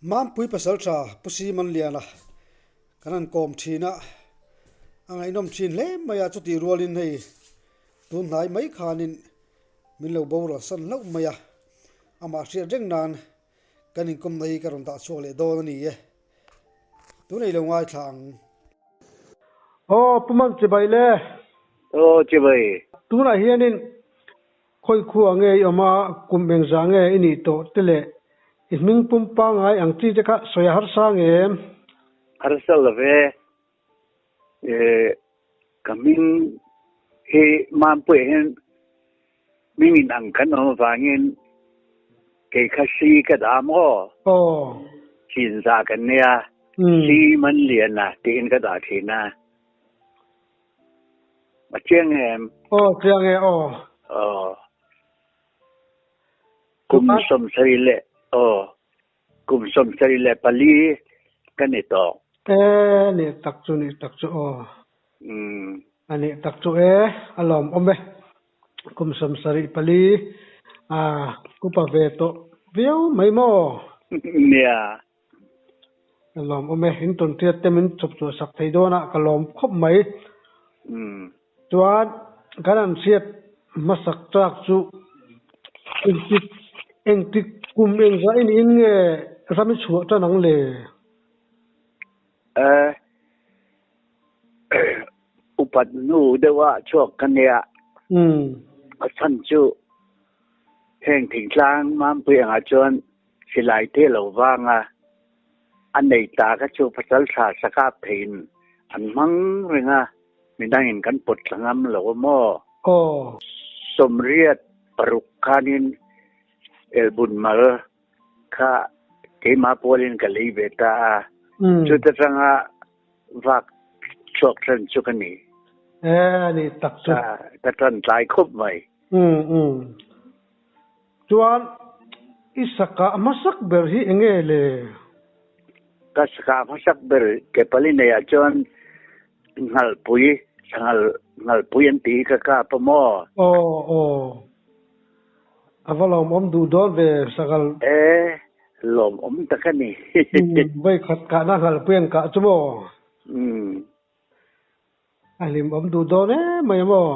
Mampui pasaltha Pu Simanliana kan han kawm thin a, a ngaihnawm thin hle mai a, chutih rualin hei tun hnai mai khanin min lo boral san hlauh mai a, amah hriat reng nan kan inkawmna hi ka rawn dah chhuak leh dawn a ni e. Tun ei lo ngaithla ang. Aw Pu Man chibai le. Aw chibai. Tunah hianin Khawi khua nge i awm a, kum engzah nge i nih tawh te leh i hming pum pangngai ang chi te kha sawi a harsa ngem? Harsa lo ve. Ka hming hi Mampuia hian hming in ang kan awm avangin kei kha si ka dah maw? Aw. Chinza kan nia, Si Manliana tiin ka dah thin a. A chiang em? Aw, chiang e, aw. Aw. Kum sawmsarih leh, aw, kum 74 ka ni tawh. E, nih tak chu, nih tak chu, aw. A nih tak chu e, a lawmawm e. Kum 74, a, upa ve tawh viau mai maw? Nia. Ka lawm awm e, in tawn tiat te min chawp chhuah sak thei dawn a, ka lawm khawp mai. Chuan kan an hriat hmasak chak chu engtik engtik kum engzah in in nge ram i chhuah tan ang le? Eh, upat hnu deuh ah chhuak ka nia. A chhan chu heng thingtlang Mampui angah chuan Silai te lo vang a, a nei ta kha chu pasal tha sakap theiin an hmang reng a, midangin kan pawt thla ngam lo a maw? Aw. 86 khanin elbun mal kha keimah pualin ka lei ve ta a, chuta tanga vak chhuak than chu ka ni. E, a ni tak chu. Ka tan tlai khawp mai. Um um. Chuan i saka hmasak ber hi eng nge le? Ka saka hmasak ber ke pali neiah chuan Nghalpui, Sanghal Nghalpui an tih hi ka kap a maw? Aw aw. A va lawmawm duh dawn ve Sanghal. E, lawmawm tak a ni. Vawikhat kahna Nghalpui an kah chu maw? Umm. A hlimawm duh dawn em mai a maw?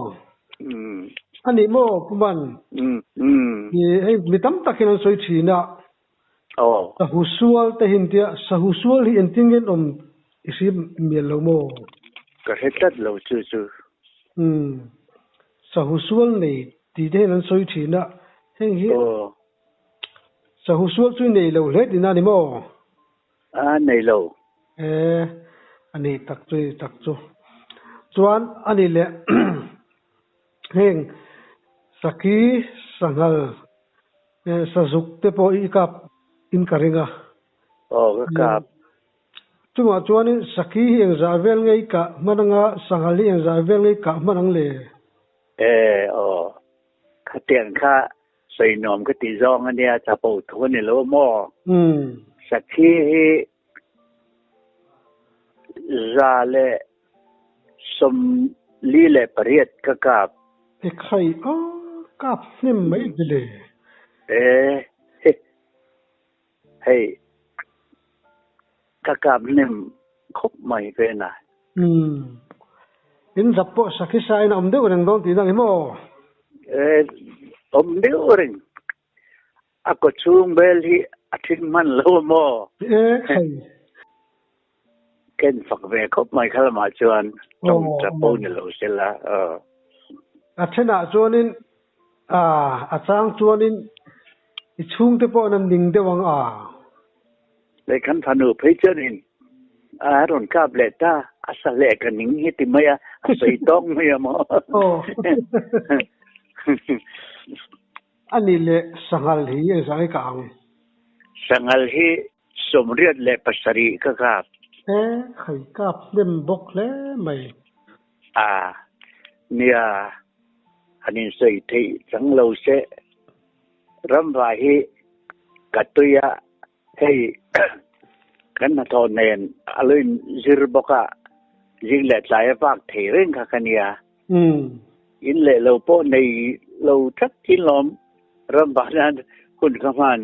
A nih maw Pu Man? I hei mi tam takin an sawi thin a, sahu sual te hi intia, sahu sual hi engtin nge an awm i hrim mial lo maw? Ka hre tlat lo chu chu. Sahu sual nei tih te hian an sawi thin a, heng hi sahu sual chu i nei lo hle tihna a ni maw? A nei lo. E, a nih tak chu, nih tak chu. Chuan a nih leh heng Saki, Sanghal, Sazuk te pawh i kap in ka ring a. Aw, ka kap. Chungah chuanin Saki hi engzah vel nge i kah hman anga, Sanghal hi engzah vel nge i kah hman ang le? E, aw. Khatiang kha Sawi nuam ka tih zawng a nia, chapo thu a ni lo maw? Sakhi hi 148 ka kap. E khai a, kap hnem mai ve le. E, hei, ka kap hnem khawp mai ve na. In zap pawh sakhi sa in a awm deuh reng dawn tih dang hi maw? E, awm deuh reng. A kaw chhung bel hi a thin hman lo a maw? E, khai. Ken fak ve khawp mai kha lamah chuan tawng chapo ni lo se la. A thenah chuanin a, a chang chuanin i chhungte pawh an ning deuh ang a. Leh kan fanu phei chuanin a rawn kap leh ta, a sa leh ka ning hi ti mai a, a sawi tawk mai a maw. A nih leh sanghal hi engzah nge ka ang? Sanghal hi 87 ka kap. E, khai kap hnem bawk hle mai. A, nia, han insawi theih chang lo se. Ramva hi ka tui a, hei kan hnathawh nen a lo in zir bawk a, zing leh tlai a vak thei reng kha ka nia. In leh lo pawh nei lo tlat thin lawm, ramva nan hun ka hman.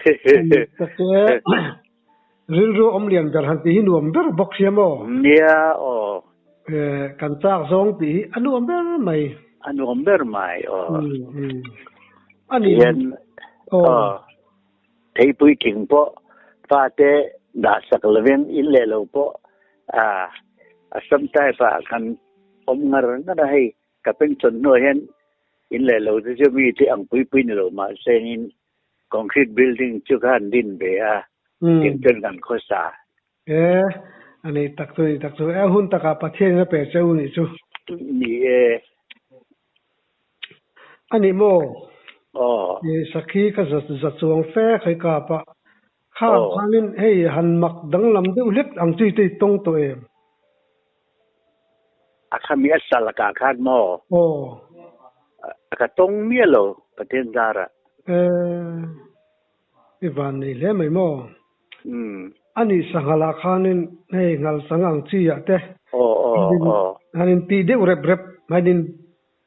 Tak e, rilru awm lian ber han tih hi nuam ber bawk sia maw? Nia aw. Kan chak zawng tih hi a nuam ber mai. A nuam ber mai aw. A ni. Tihian aw theipui tling pawh fate dah sak lovin in leh lo pawh a Assam type ah kan awm ngar ngar a hei. Ka pension hnuah hian in leh lo te chu mi te ang pui pui ni lo mahse in concrete building chu ka han din ve a, tiang chuan kan khawsa. E, a nei tak chu ni tak chu. E, hun takah Pathian in a pe che u nih chu. Ni e. A nih maw? Aw. I sakhi ka za chuang fe khai kap a. Kha khanin hei han mak danglam deuh hlek ang chi te i tawng tawh em? A khami a sal ka khan maw? Aw. Ka tawng miah lo Pathian zarah. Eh, i van nei hle mai maw? Umm. A nih sanghal ah khanin hei ngal chang ang chi ah te Aw aw aw. han in tih deuh rep rep, han in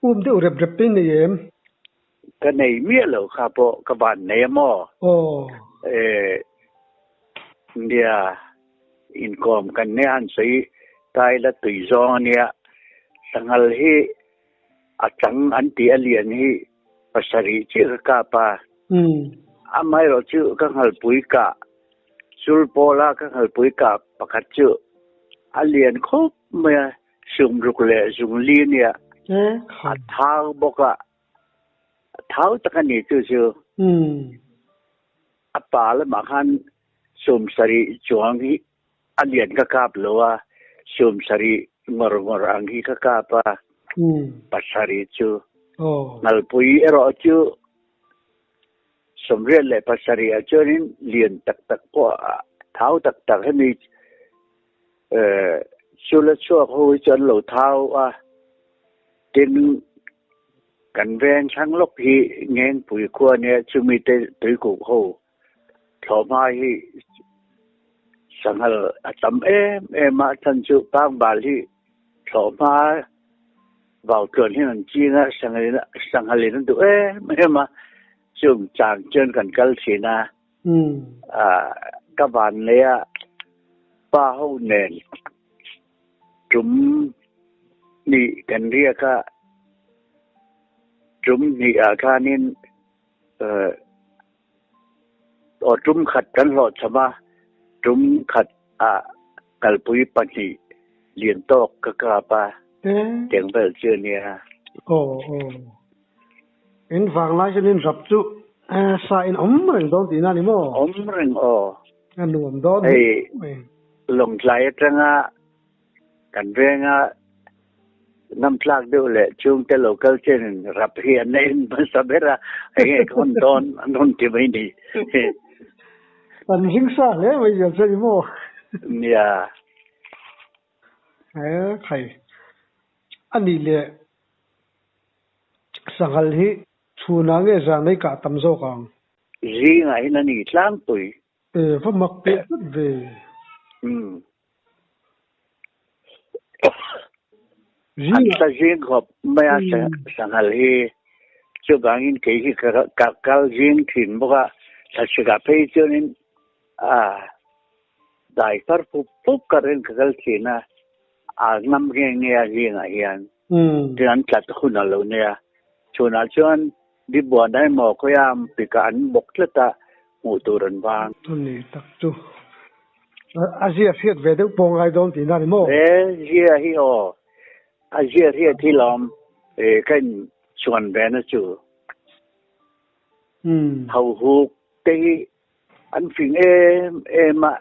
um deuh rep rep te i nei em? Ka nei miah lo kha pawh ka van nei a maw? Aw. Eh, nia inkawm kan nia han sawi tai la tui zawng a nia. Sanghal hi a chang an tih a lian hi pasarih chiah ka kap a. Amaherawh chu ka nghalpui kah chul pawla ka nghalpui kah pakhat chu a lian khawp mai a. Sumruk leh zungli nia a thau bawk a, a thau tak a ni chu chu. A pa lamah khan sumsarih chuang hi a lian ka kap lo a, sumsarih ngawr ngawr ang hi ka kap a, pasarih chu. Ngalpui erawh chu sawmriat leh pasarih ah chuanin lian tak tak pawh a thau tak tak hemi Chula chhuak ho hi chu an lo thau a, tin kan veng thlang lawk hi Ngengpui khua nia chumi te tuikuk ho thlawhhma hi sanghal a tam em em a, chhan chu pangbal hi thlawhhma vau tluan hian an ching a, sanghal in an duh em em a, chung chang chuan kan kal thin a. Ka van nei a pa ho nen tum hnih kan riak a, tum hnih ah khanin aw tum khat kan hlawhchham a, tum khat ah kalpui pahnih lian tawk ka kap a, tiang vel chu a nia. Aw aw. In vang lai chuan in rap chu sa in awm reng dawn tihna a ni maw? Awm reng aw. A nuam dawn hle mai. Hei Lawngtlai atanga kan venga ngam tlak deuh leh chhungte lo kal chenin rap hi an en hmasa ber a, eng nge ka hawn dawn an rawn ti mai ni. Kan hring sa hle mai zial che ni maw? Nia. He khai. A nih leh Sanghal hi chhunah nge zan ei kah tam zawk ang? Zingah hian a ni tlangpui. E, va mak teh tlat ve. Umm. An tla zing khawp mai a sanghal hi. Chuvangin kei hi ka kal zing thin bawk a, thlasik-ah phei chuanin a dai far pup pup karin ka kal thin a, a ngam nge nge a zingah hian. Tin an tlat hun a lo nia. Chhunah chuan Dibuan emaw khawia pikah an bawk tlat a, hmuh tur an vang. A ni tak chu. A zia hriat ve deuh pawh ngai dawn tihna a ni maw? E, zia hi aw. A zia hriat hi lawm ka inchhuan ve na chu. Hauhuk te hi An fing em em a,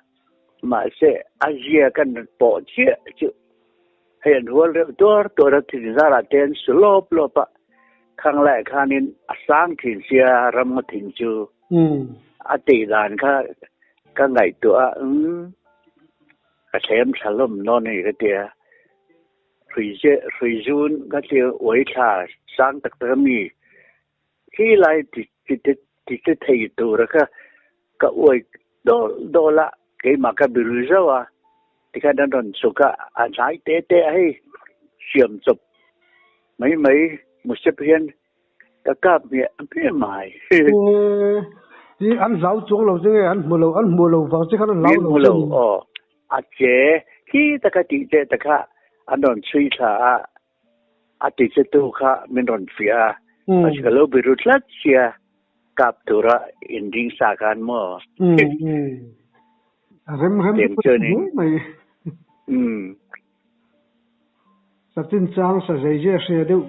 mahse a zia kan pawh chiah chu hei an hual reuh tuar tuar a, thing zarah te an su lawp lawp a, khang laiah khanin a sang thin sia ramngaw thing chu a tih dan kha ka ngaihtuah a, umm ka thlem thla hlawm dawn a ni ka ti a, hrui zun ka ti uai thla sang tak tak a mi Khi lai ti ti thei tura kha ka uai dawl dawl a, keimah ka biru zauh a, tikhan an rawn chhuk a, a hnai te te a hei siam chawp mai mai musep hian ka kap hmiah hmiah mai. Eee, Ti an hlau chuang lo che nge an hmu lo an hmuh lo vang che khan an hlau lo che ni. Aw a che hi taka tih che ta kha an rawn chhui thla a a ti che tu kha min rawn fiah a mahse ka lo bi ru tlat sia kap tura inring sa khan maw. Rem rem te pawh mai. Sa chinchang sa zei zia hria deuh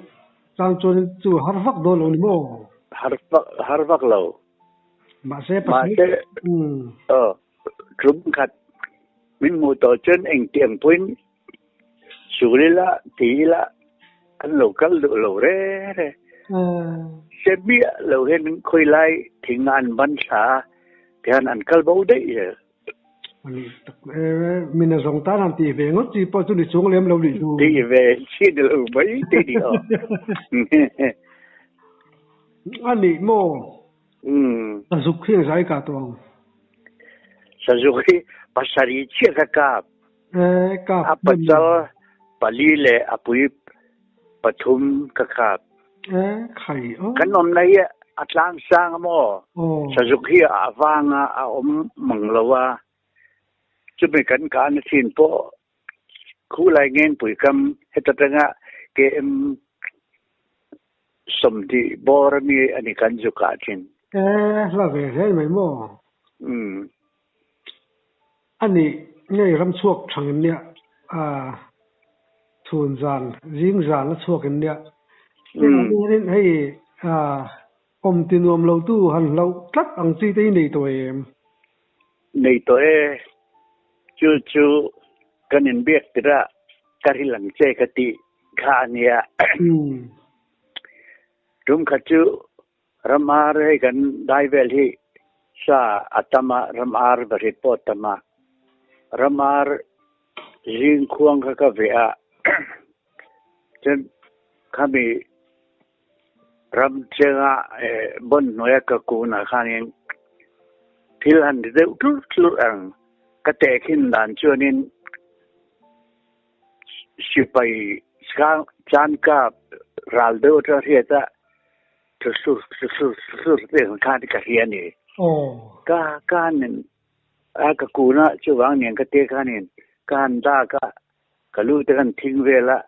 chang chuan chu har vak dawn lo ni maw? Har vak har vak lo. Mahse pasal Mahse aw tum khat min hmuh tawh chuan engtiang pawhin sul ila ti ila an lo kal duh lo re re. Se miah lo hian khawilai thing an ban thla a tihian an kal bo daih zel. Min a zawng tan han tih ve ngawt chi pawh chu ni chung lem lo nih chu. Tih ve chi ni lo mai te ni aw. A nih maw? Sazuk hi engzai kah tawh ang? Sazuk hi pasarih chiah ka kap. Kap. A pachal pali leh a pui pathum ka kap. Khai aw. Kan awmna hi a tlang sang a maw? Sazuk hi a vang a, a awm mang lo a. Chumi kan kahna thin pawh Khulai Ngengpui kam heta tanga KM 20 bawr ami a ni kan zu kah thin. Hla ve hle mai maw? A nih ngei ram chhuak thang in nia, chhun zan, zing zan a chhuak in nia. Hei hei awm ti nuam lo tu han hlauh tlat ang chi te hi nei tawh em? Nei tawh e, chu chu kan inbiak tirah ka ri lang che ka tih kha a nia. Tum khat chu Ram ar hei kan dai vel hi sa a tam a, ram ar vahrit pawh a tam a. Ram ar zing khuang kha ka veh a, chuan khami ram chenga bon hnuaia ka kunah khanin thil han ri deuh tlurh tlurh ang ka tehkhin dan chuanin Sipai changkap ral deuh atanga hriat a thluhlur thluhlur thluhlur te ang khan ka hria a ni. Ka ka han a ka kun a chuvang nen ka te khanin ka han dak a ka lu te khan thing vel a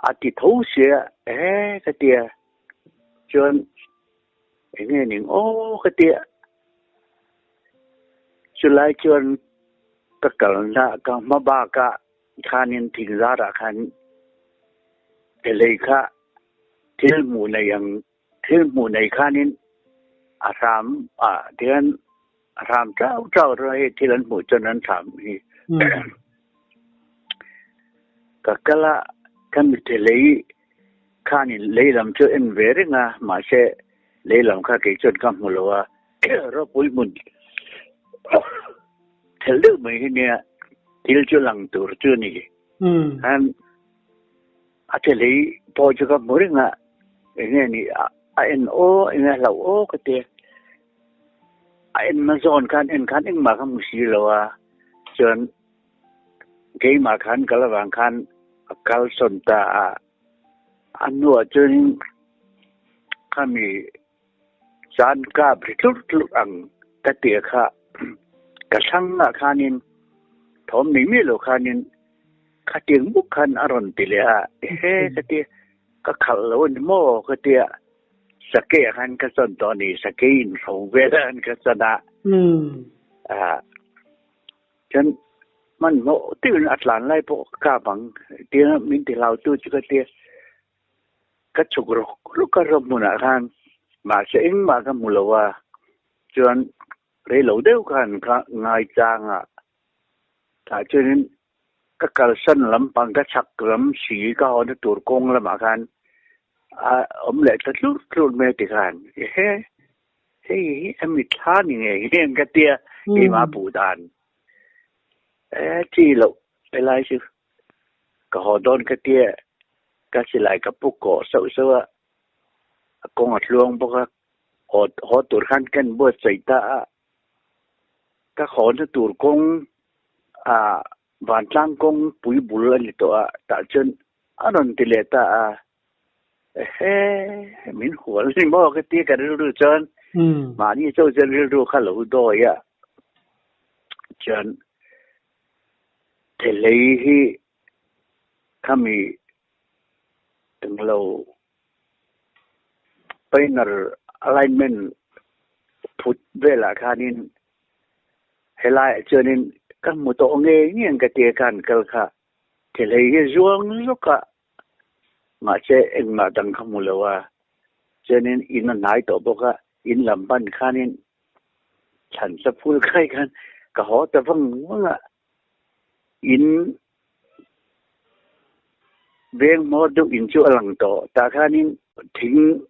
a ti tho sia e ka tia chuan enge ning aw ka tia chulai chuan Ka kalna ka hma bakah khanin thingzarah khan helei kha thil hmuh nei ang thil hmuh nei khanin a hram a tihian a hram chau chau rawh hei thil an hmuh chuan an hram hi ka kal a ka mithe lei khanin lei lam chu en ve reng a mahse lei lam kha kei chuan ka hmu lo a ropui hmun Thel deuh mai hi nia thil chu lang tur chu a ni. Khan a thel hi pawh chu ka hmu reng a, enge ni a en aw enge hlauh aw ka ti. A en na zawn khan en khan engmah ka hmu si lo a, chuan keimah khan kal avang khan a kal sawn ta a, a hnuah chuanin khami Zan kap ri tlurh tlurh ang ka ti kha ka thlang ah khanin thawm nei miah lo khanin khatiang buk khan a rawn ti leh a, ehe ka ti ka khalh lo a ni maw ka ti a, sakei ah khan ka chawn tawh a ni, sakei in hro vel ah khan ka chawn a, ah chuan hmanhmawh deuhin a tlan lai pawh ka kap ang tia min ti hlau tu chu ka ti a. Ka chhuk rawk rawk a rawk hmunah khan mahse engmah ka hmu lo a, chuan rei lo deuh khan ka ngai chang a, tah chuanin ka kalsan lampang ka chhak lam si ka hawna tur kawng lamah khan a awm leh ta tlurh tlurh mai a ti khan ehe hei hi a mitthla ni ngei hian ka tia keimah a puh dan e chi loh helai chu Ka haw dawn ka tia, ka silai ka pu kawh sauh sauh a, a kawng a tluang bawk a, haw haw tur khan ka inbuatsaih ta a, ka hawna tur kawng ah vantlang kawng pui bul a ni tawh a, tah chuan a rawn ti leh ta a, ehe min hual ni maw ka tia ka rilru chuan. Mahni chauh chuan rilru kha lo dawi a, chuan Thelei hi khami englo Painter alignment phut velah khanin helaiah chuanin ka hmu tawh ngei ngei ang ka tia khan kal kha Thelei hi zuang zawk a mahse engmah dang ka hmu lo a, chuanin in a hnai tawh bawk a, in lam ban khanin thlan sa phul khai khan ka haw ta vang vang a, in veng hmawr deuh in chu a lang tawh tah khanin thing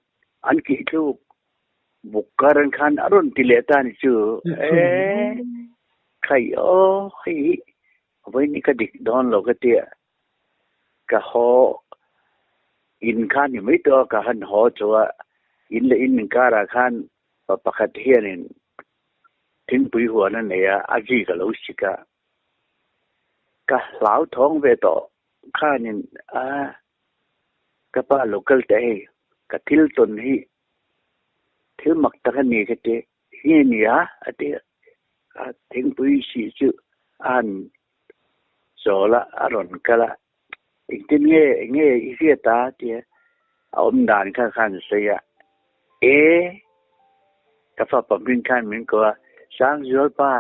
an kih thluk buk karan khan a rawn ti leh ta ni chu e khai aw hei hi vawiin ka dik dawn lo ka tia Ka haw in kha ni mai tawh a, ka han haw chu a, in leh in inkarah khan pa pakhat hianin thingpui huan a nei a, a zi ka lo sik a, ka hlauthawng ve tawh khanin a, ka pa local te hei ka thil tawn hi thil mak tak a ni ka ti, hi a ni a a ti a, thingpui sih chu a han Chawl a a rawn kal a, engtin nge eng nge i hriat a tia a awm dan kha khan a sawi a, E ka fapa hming khan min ko a, Sangzualpa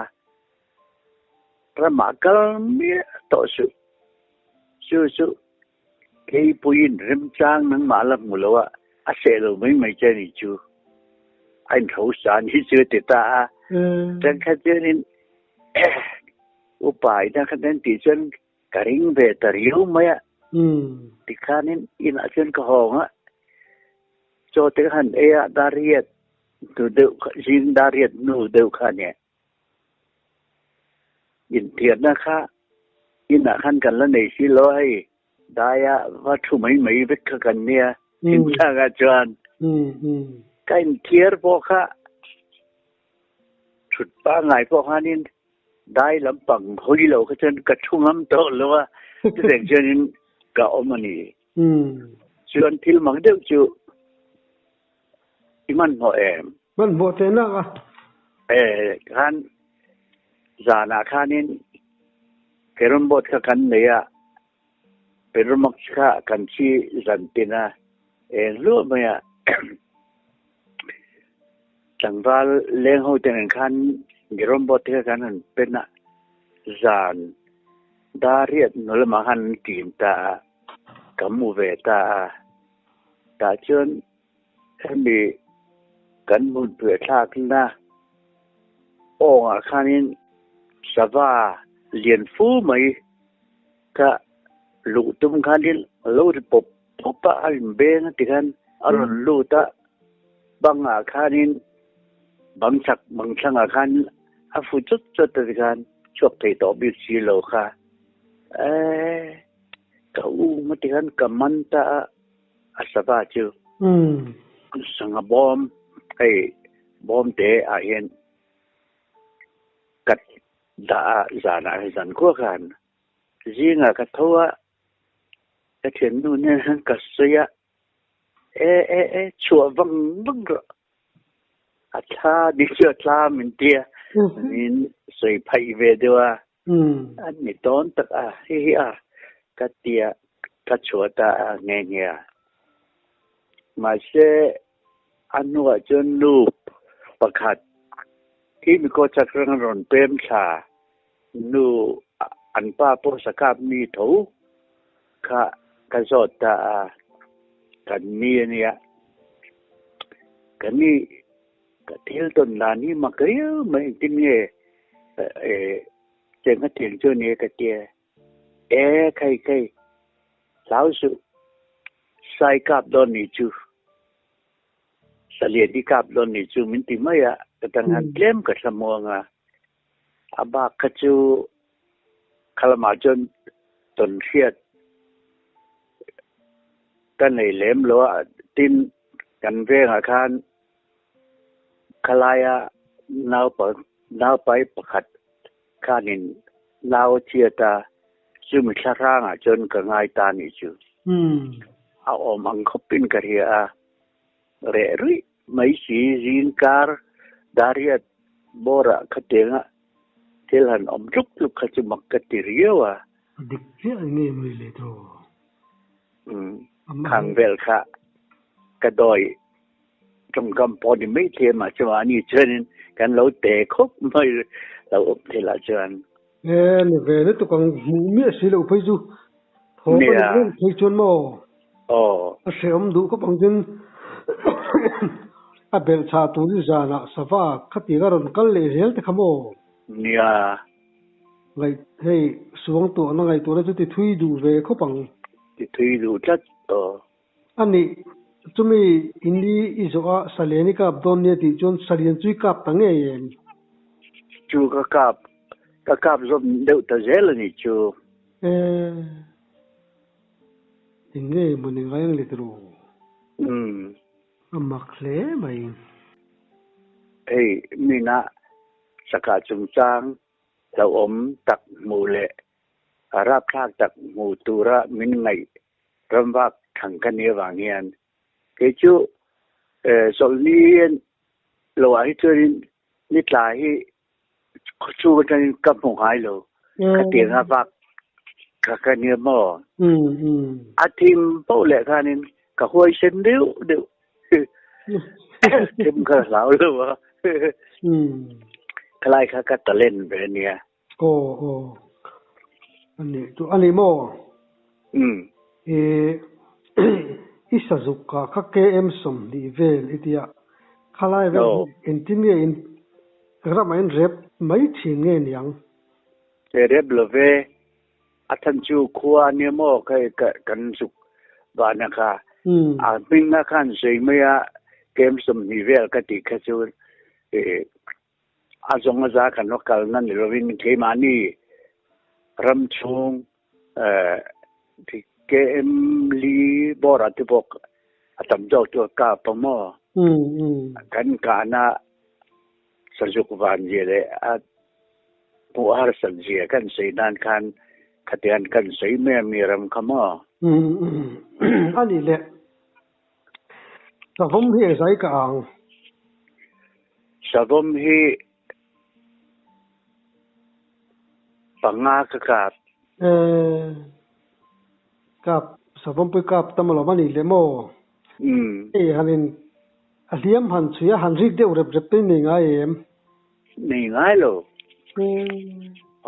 ramah kal miah tawh suh, chu chu Keipuiin remchang nangmah la hmu lo a, a seh lo mai mai che ni chu. A inhrosa a ni chu a ti ta a. Thenkhat chuanin upa ina kha an tih chuan ka ring ve ta riau mai a. Tikhanin inah chuan ka hawng a, chaw te ka han ei a, dariat hnu deuh zing dariat hnu deuh kha a nia. Inthiarna kha inah khan kan la nei si lo a hei, daia va thu mai mai vek kha kan nia thingtlangah chuan ka inthiar pawh kha thut pangngai pawh khanin dai lampang hawi lo kha chuan ka thu ngam tawh lo a, chutiang chuanin ka awm a ni. Chuan thil mak deuh chu i hmanhmawh em? Hmanhmawh teh nak a. E, khan zanah khanin carrom board kha kan nei a, peromax kha kan chi zan tin a, eng hluah mai a tlangval leng ho te nen khan carrom board te kha kan han pen a, zan dariat hnu lamah khan an tim ta a, ka mu ve ta a, tah chuan Hemi kan hmun phuah thlakna awngah khanin sava lian fu mai kha luh tum khanin a lo ri pawp pawp a, a inbeng a tikhan a rawn lut a, bangah khanin bang chak bang thlangah khan a fu chawt chawt a tikhan chhuak thei tawh bik si lo kha eee ka um a tikhan ka man ta a. A sava chu sangha bawm hei bawm te ah hian ka dah a zanah hi zan kuak khan zingah ka tho a ka thiannu nen hian ka sawi a e e e chhuah vang vang rawh a thla ni chu a thla min tia min sawi phaih ve deuh a. An ni tawn tak a, hi hi a, ka tia ka chhuah ta a nghe nghe a. Mahse, a hnuah chuan nu pakhat khi mi kaw chak rang a rawn pem thla, nu an pa pawh sakap mi tho kha ka zawt ta a, kan ni a nia. Ka ni Ka thil tawn dan hi mak riau mai engtin nge cheng a thiang chu ania ka tia. E khai khai hlau suh sai kap dawn ni chu salian i kap dawn ni chu min ti mai a ka tang han tlem ka thla muang a a bak kha chu khalamah chuan tawn hriat ka nei lem lo a tin kan vengah khan Khalaia naupai pakhat khanin nau a chhiat a, chumi thla hrangah chuan ka ngai ta nih chu. A awm ang khawpin ka hria a, reh ruih mai si zing kar dariat bawrah khatianga thil han awm tluk tluk kha chu mak ka ti riau a. A dik chiah eng nge mai le tawh? Umm khang vel kha ka dawi tawngkam pawh ni mai thei a mahse mahni chuanin kan lo te khawp mai lo awm thei lah chuan. E ni ve lutuk ang hmuh miah si loh phei chu thaw ka nih reng phei chuan maw? Aw. A hrehawm duh khawp ang tin a belh chhah tur hi zanah sava khatia ka rawn kal leh zel te kha maw? Nia. Ngaih hei suang tuahna ngaihtuahna chu ti thui duh ve khawp ang. Ti thui duh tlat aw. A nih, chumi in i i zawh a Salian i kap dawn nia tih chuan Salian chu i kap ta ngei em? Chu ka kap, ka kap zawm deuh ta zel a nih chu. E, eng nge maw ni ngai ang le tiraw? Umm. A mak hle mai. Hei, mina saka chungchang hlauhawm tak hmuh leh rapthlak tak hmuh tura min ngaih ramvak thang ka nih avang hian kei chu chawlhni lo ah hi chuanin ni tla hi khawchhung atangin ka hmu ngai lo khatiang a vak kha ka nia maw a thim poh leh khanin ka huaisen deuh deuh thim ka hlau lo a khalai kha ka talent ve ania. Aw aw a nih chu a ni maw? Umm. I i sazuk kah kha KM 20 vel i tia khalai vel hi engtin nge in ramah in rep mai thin nge niang? E rep lo ve, a than chu khua a nia maw kha kan zuk vahna kha a hming a khan sawi mai a KM 20 vel ka tih kha chu i A zawng a za kan va kalna ni lovin keimahni ram chhung KM li bawr ah te pawh a tam zawk chu a kap a maw? Kan kahna sazuk van zia leh a hmuh harsat zia kan sawi nan khan khatiang kan sawi mai a mi ram kha maw? A nih leh Savawm hi engzai ka ang? Savawm hi panga ka kap. Eh, kap, savawm pui kap tam alawm a nih le maw? Umm. Hei hanin a hliam han chhui a, han rik deuh rep rep te nei ngai em? Nei ngai lo.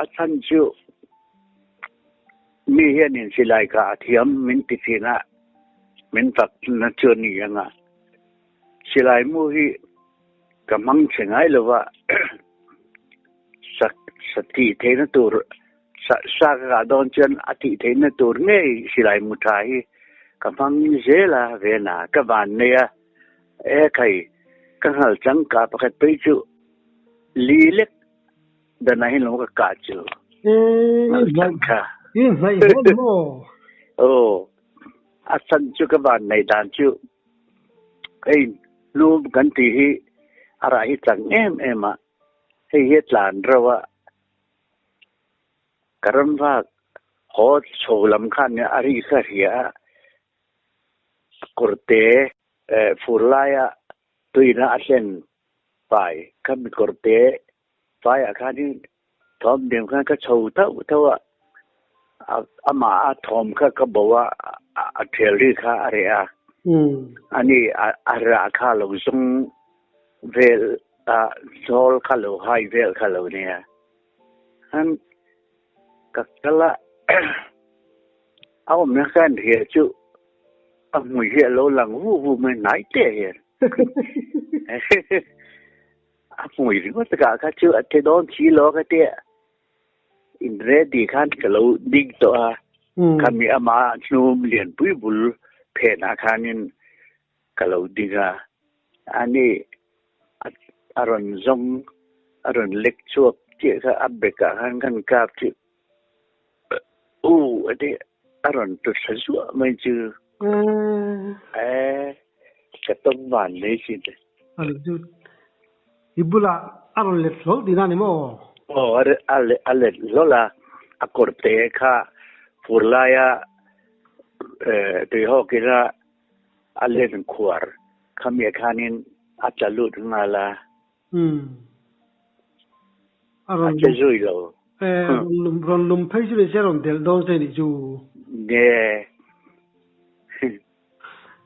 A chhan chu Mi hianin silai kha a thiam min ti thin a, min fak na chu a ni ang a. Silai mu hi ka hmang chhe ngai lo va, sa sa tih theihna tur sa sa ka kah dawn chuan a tih theihna tur ngei silai mu tha hi ka hmang zel a, vena ka van nei a, e khai ka nghal changka pakhat phei chu li lek Dan ah hin lo ka kah chu. Ngalchan kha. I hnaih hlawm maw? Aw. A chan chu ka van nei dan chu. Hei nu kan ti hi a rah hi chang em em a. Hei hi tlan reuh a. Ka ram vak haw chho lam khan a ri kha hria a. Kawrte fur laia tuina a thlen Pai ka mikawr te faiah khanin thawm nem khan ka chho thauh thauh a, amah a thawm kha ka bo a, a thial ri kha a reh a, ani a rah kha lo zawng vel a, zawl kha lo hai vel kha lo nia. Khan ka kal a, a awmna khan hria chu A hmui hi a lo lang vu vu mai hnai te hian. A hmui ringawt takah kha chu a thi dawn si lo ka tia. In ready khan ka lo ding tawh a. Khami ama hnum lianpui bul phenah khanin ka lo ding a. Ani a rawn zawng a rawn lek chhuak chiah kha a bekah khan kan kap chu U a ti a rawn tu thla zuah mai chu. E ka tawng van mai sin. A let chu i bulah a rawn let hlawl tihna a ni maw? Aw a let hlawl a, a kawrte kha fur laia tuihawk ila a len khuar khami ah khanin. A tla lut nghal a. Umm. A A rawn che lum zui lo. Eh, rawn lum rawn lum phei chu ni se rawn delh dawn che nih chu. Nge.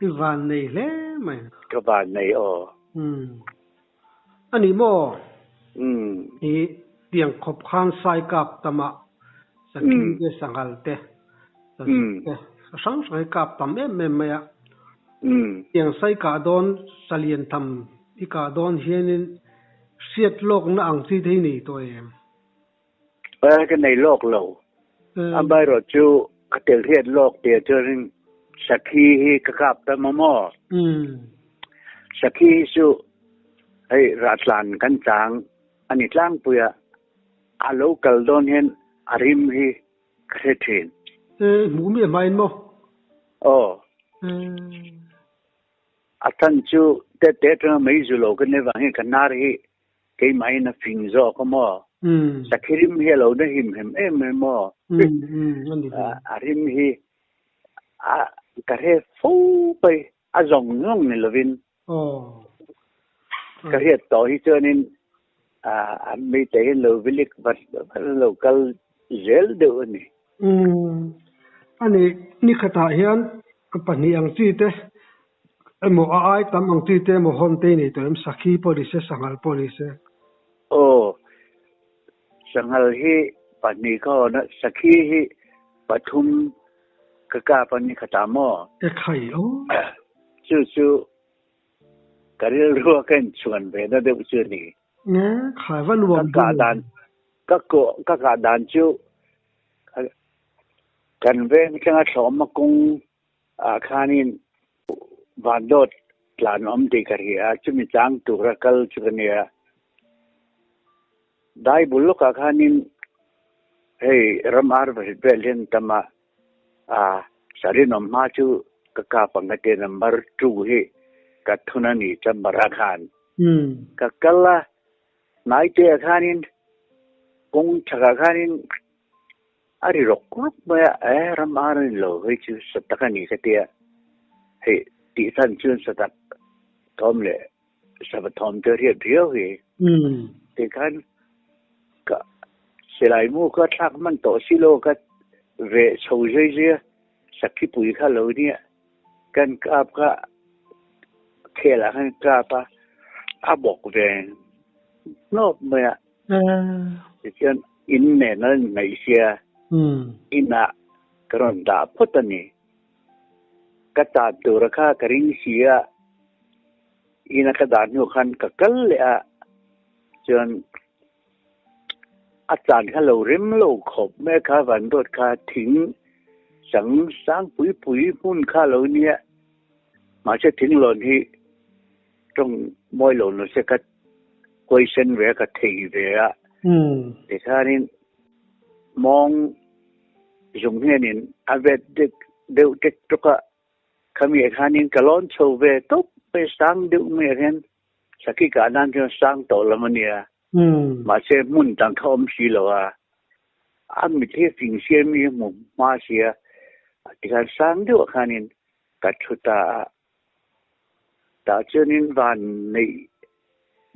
I van nei hle mai. Ka van nei aw. Umm. A ni maw? Umm. I tiang khawp khan sai kap tam a, sakhi te, sanghal te, sazuk te, hrang hrang hi kap tam em em mai a. Tiang sai kah dawn salian tham i kah dawn hianin hriat lawkna ang chi te hi nei tawh em? Ka nei lawk lo. Amaherawh chu ka tel hriat lawk tia chuanin sakhi hi ka kap ta maw maw? Sakhi hi chu hei rahtlan kan chang a ni tlangpui a, a lo kal dawn hian a rim hi ka hre thin. Hmuh miah hmain maw? Aw. A chhan chu tete atanga mei zu lo ka ni vang hian ka hnar hi Keimahin a fing zawk a maw? Sakhi rim hi a lo na him hem em em maw? A rim hi a ka hre fo pai, a zawng zawng ni lovin ka hriat tawh hi chuanin an meitei hian lo vilik vat vat a lo kal zel deuh a ni. Ani nikhatah hian pahnih ang chi te Emaw a ai tam ang chi te emaw hawn te i nei tawh em? Sakhi pawh ni se, sanghal pawh ni se. Aw, sanghal hi pahnih ka hawn a, sakhi hi pathum ka kap a ni khat ah maw? E khai aw. Chu chu ka rilru a ka inchhuan ve na deuh chu a ni. Nge, khai va nuam Ka kah dan, ka kawh, ka kah dan chu kan veng atanga thlawhma kawng Ah khanin Vandawt tlan awm tih ka hria a, chumi chang tura kal chu ka nia. Dai bul lawkah khanin hei ram ar vahrit vel hian tam a, ah sarinawm hma chu ka kap ang ka tia number two hi ka thun a ni chamber ah khan. Ka kal a, hnaite ah khanin kawng chhakah khanin A ri rawk rawk mai a, eh ram ar a ni lo, hei chu satak a ni ka tia, hei tih chhan chuan satak thawm leh sava thawm te a hriat riau hi. Tikhan ka silai mu ka thlak hman tawh si lo ka veh chho zui zui a, sakhi pui kha lo nia kan kap kha khel ah khan kap a, a bawk ve hnawp mai a. Tichuan in nen a inhnaih sia, inah ka rawn dah phawt a ni. Ka tan tura kha ka ring si a, ina ka dah hnu khan ka kal leh a, chuan a tan kha lo rem lo khawp mai a, kha Vandawt kha thing sang sang pui pui hmun kha lo nia, mahse thinglawn hi tawng mawi lo nuse ka Huaisen ve a ka thei ve a, tikhanin mawng zung hianin a vet deuh deuh tek tuk a, khami ah khanin ka lawn chho ve tawp mai sang deuh mai ah hian sakhi kah nan chuan sang tawh lam a nia, mahse hmun dang kha awm si lo a, a mit hi fing siam hi hmu hma sia, tikhan sang deuh ah khanin ka thu ta a. Tah chuanin van neih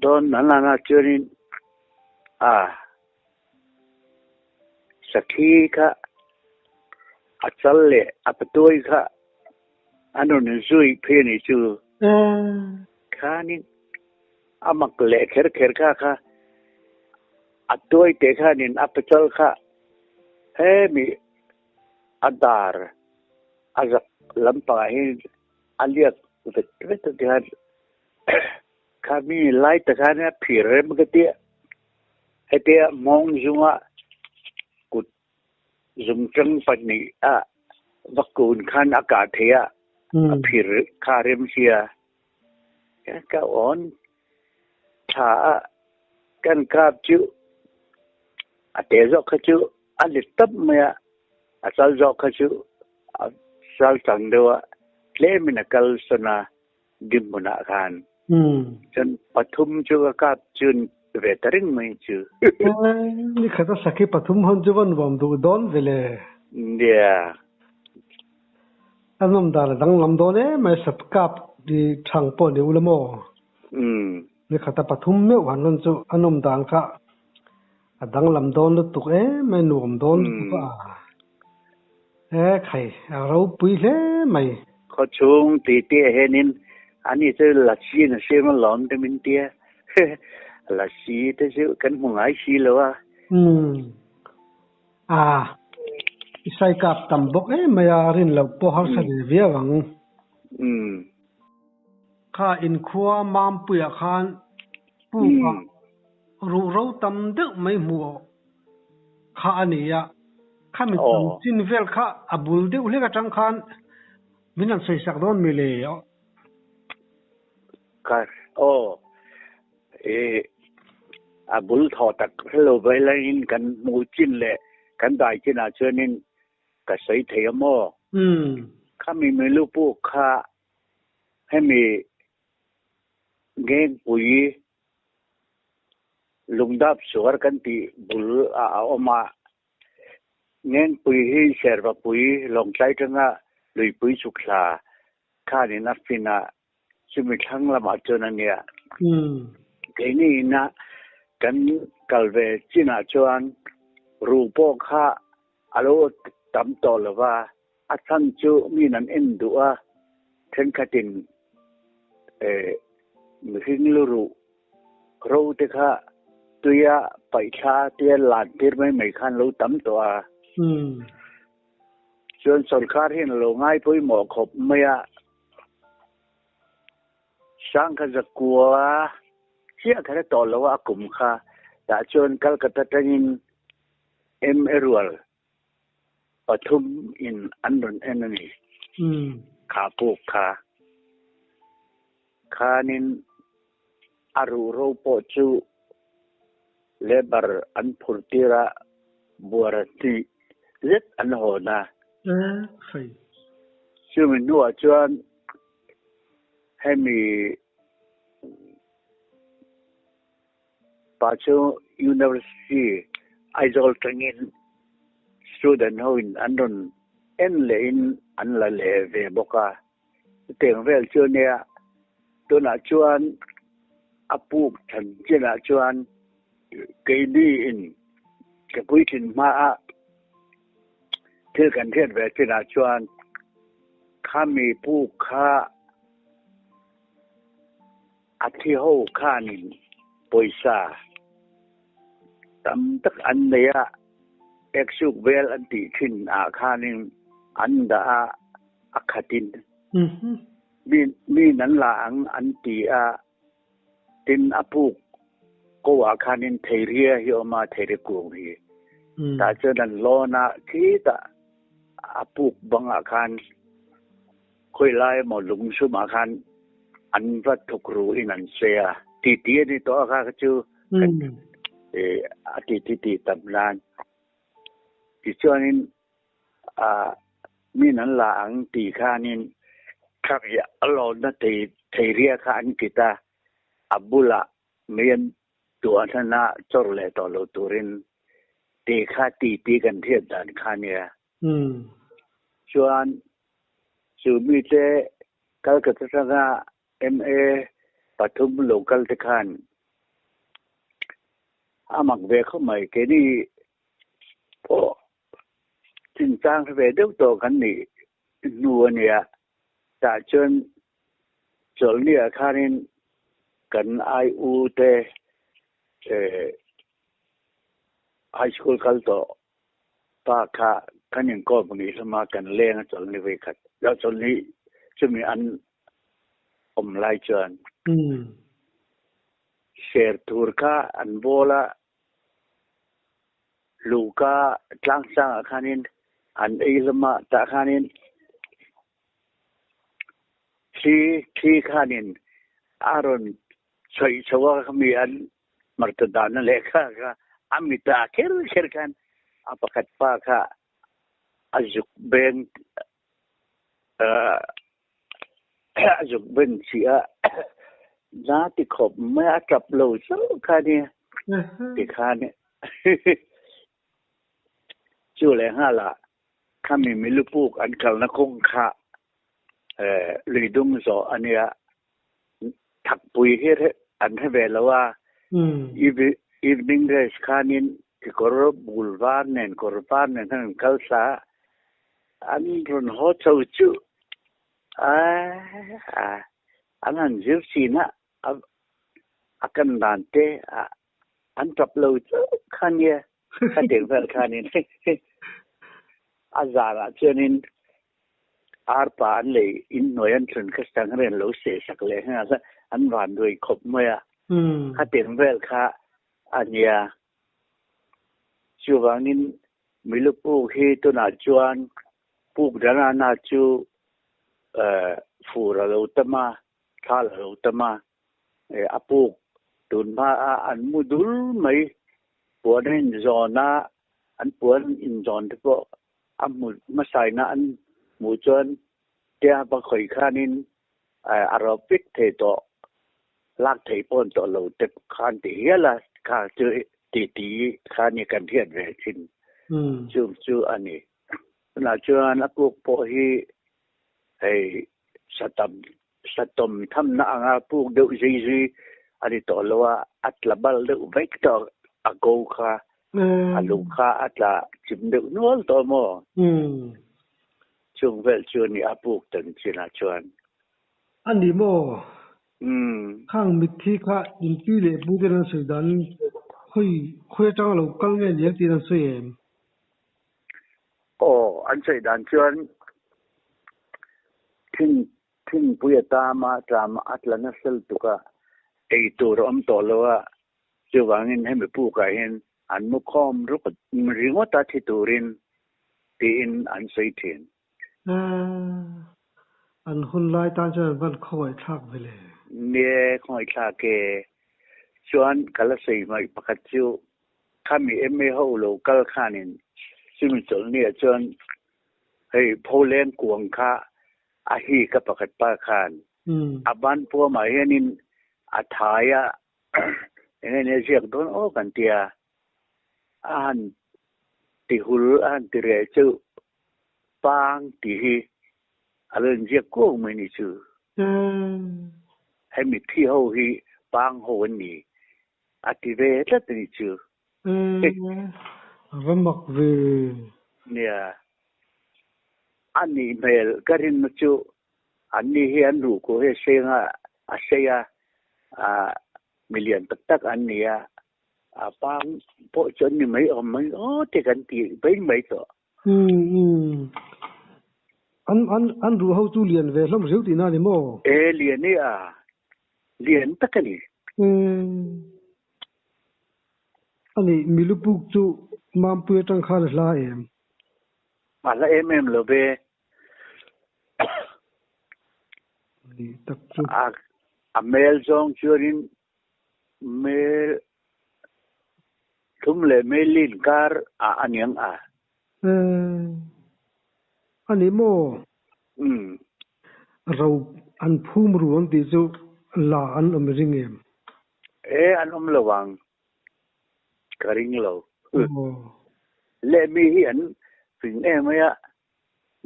dawn an lana chuanin a sakhi kha a chal leh a patuai kha an rawn inzui phei a nih chu. Khanin a mak leh kher kher kha kha a tuai teh khanin a pachal kha hemi a dar a zak lampangah hian a liak vet vet a tikhan kha mi lai tak khan a phir rem ka tia hetia mawng zunga kut zungtang pahnih a va kun khan a kah thei a a phir kha rem sia ka awn tha a kan kap chu a te zawk kha chu A let tawp mai a, a chal zawk kha chu a sal chang deuh a, tlemin a kal sawn a dinhmunah khan. Chuan pathum chu ka kap chun ve ta reng mai chu. Nikhat a sakhi pathum hawn chu va nuam duh dawn ve le. Nia. A nawm dan a danglam dawn em mai, sat kap thang pawh ni ula maw? Ni khata pathum meuh han rawn chu a nawm dan kha a danglam dawn lutuk em mai, nuam dawn lutuk a. E khai, a ropui hle mai. Khawchhung titi ah hianin ani chu lasi in a siam alawm te min tia. Lasi te chu kan hmu ngai si lo a. Umm. A, i sai kap tam bawk em mai a, rin loh pawh harsa ve viau ang. Umm. Kha inkhua Mampuiah khan pukah ruhro tam deuh mai hmuh kha a ni a, khami chanchin vel kha a bul deuh hlek atang khan min han sawisak dawn mi le? Ka aw i a bul thaw tak hrelo vailaiin kan hmuh chin leh kan dai chinah chuanin ka sawi thei a maw? Khami milu puk kha hemi Ngengpui lungdap suar kan tih bul ah a awm a. Ngengpui hi Servapui Lawngtlai tanga luipui chhukthla khanin a fin a, chumi thlang lamah chuan a nia. Keini ina kan kal ve chinah chuan ru pawh kha a lo tam tawh lo va, a chhan chu min an en duh a, thenkhatin mihring lu ruh ro te kha tuia paihthla tia lan tir mai mai khan lo tam tawh a. Chuan sorkar hian a lo ngai pawimawh khawp mai a, Sangkha zakua chiah kha la tawh lo a, a kum kha tah chuan Calcutta tangin MA rual pathum in an rawn en a ni. Kha puk kha khanin a ruhro pawh chu labour an phur tir a, buara hnih zet an hawn a. Chumi hnuah chuan hemi pa chu University Aizawl tangin student ho in an rawn en leh in an la leh ve bawk a. Chutiang vel chu nia tunah chuan a puk than chinah chuan keini in ka puitlin hma a thil kan hriat ve chinah chuan khami puk kha A thi ho khanin pawisa tam tak an nei a, eksuk vel an tih thin ah khanin an dah a, a khatin mi min an la ang an ti a, tin a puk ko ah khanin theiria hi a awm a, theiri kung hi tah chuan an lawn a, khitah a puk bangah khan Khawi lai emaw lungsumah khan an va thuk ru in an sawi a, titi a ni tawh a kha kha chu a titi tih tam nan. Tichuanin min an la ang tih khanin thak a lawnna theiria kha an kit a, a bulah mei an tuah hlan a chawr leh tawh lo turin tih kha titi kan hriat dan kha a nia. Chuan chu mite Calcutta atanga MA pathum lo kal te khan a mak ve khawp mai. Keini pawh chinchang hre ve deuh tawh kan nih hnu a nia. Tah chuan chawlhniah khanin kan ai u te high school kal tawh Pa kha kan inkawp ngei hlawm a, kan leng a chawlhni vei khat. Lo chawlhni chumi an awm lai chuan ser tur kha an bawl a, luhka tlangsangah khanin an ei hlawm a, tah khanin thli thli khanin a rawn chhoih chho a, khami an Hmarcha dahna lehkha kha a mita kher kher khan a pakhat pa kha a zuk beng a zuk ben chih a, na ti khawp mai a tap lo chauh kha nia ti khan chu leh nghal ah khami milupuk an kalna kawng kha luidung zawh a nia. Thakpui hi an hre ve lo a, evening dress khanin kekawr bul var nen kawr var nen khan an kal thla a, an rawn haw chho chu an han zir thin a, a kan dan te an tap lo chauh kha nia, khatiang vel khanin a zanah chuanin Arpa an lei inhnuai an thlun kha sangha an lo seh sak leh nghal a, an vanduai khawp mai a. Khatiang vel kha a nia. Chuvangin milu puk hi tunah chuan puk dangana chu fur a lo tam a, thal a lo tam a, a puk tun hma a an mu dul mai, puan a inzawn a, an puan inzawn te pawh A hmu hmasaina an hmuh chuan tia va khawih khanin a rawp vek thei tawh, lak theih pawn tawh lo te khan ti hial a, kha chu ti ti kha ni kan hriat ve thin chung chu a ni. Tunah chuan a puk pawh hi hei satam satawm thamna anga puk deuh zui zui a ni tawh lo a, a tla bal deuh vek tawh a ko kha, a lung kha a tla chim deuh nual tawh maw? Chung vel chu a ni a puk tan chinah chuan. A ni maw? Khang mitthi kha inpui leh pu ten an sawi dan khawi khawi atanga lo kal nge ni ang tiin an sawi em? Aw, an sawi dan chuan thing thingpui a tam a, tlam a tla nasa lutuk a, ei tur a awm tawh lo a, chuvangin hemi pukah hian an mu khawm ruk ringawt a thi turin tiin an sawi thin. An hun lai tan chuan an van khawngaihthlak ve le. Nie, khawngaihthlak e. Chuan ka la sawi hmaih pakhat chu Khami MA ho lo kal khanin chumi chawlhniah chuan hei pholeng kuang kha a hi ka pakhat pa khan a ban puamah hianin a thai a eng nge nia ziak dawn aw kan tia a han ti hul a han ti reh chu pang tih hi a lo inziak kuau mai ni chu. Hemi thi ho hi pang ho an ni A ti ve tlat a ni chu. A va mak ve. Nia. A nih hmel ka rinna chu an ni hi an ruh ko hi a seng a, a sei a, ah milian tak tak an ni a, a pang pawh chu an ni mai awm mai aw te kan ti mai mai tawh. Umm an an an ruh ho chu lian ve hlawm riau tihna a ni maw? E lian i a, lian tak a ni. Umm a nih milu puk chu Mampui atang khan a hla em? A hla em em lo ve. Nih tak chu. A a mel zawng chuanin Mel thum leh mel li inkar ah a niang a. A ni maw? Umm. Ro an phum ru ang tih chu la an awm i ring em? E, an awm lo ang. Ka ring lo. Leh mi hi an fing em mai a,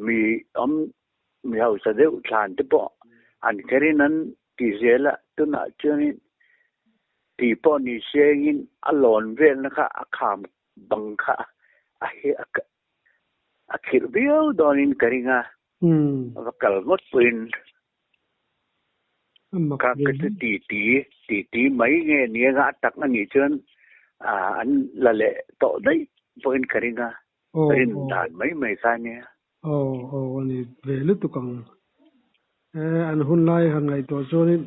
mi awm Mi hausa deuh thlan te pawh an kherin an ti zel a, tunah chuanin tih pawh ni sengin a lawn velna kha a kham bang kha a a khirh viau dawnin ka ring a, a va kal ngawt pawhin kha ka chu ti ti ti ti mai nge ni anga a tak a nih chuan an la leh tawh daih pawhin ka ring a, rin dan mai mai kha ania. Aw aw a ni ve lutuk ang. E an hun lai han ngaihtuah chuanin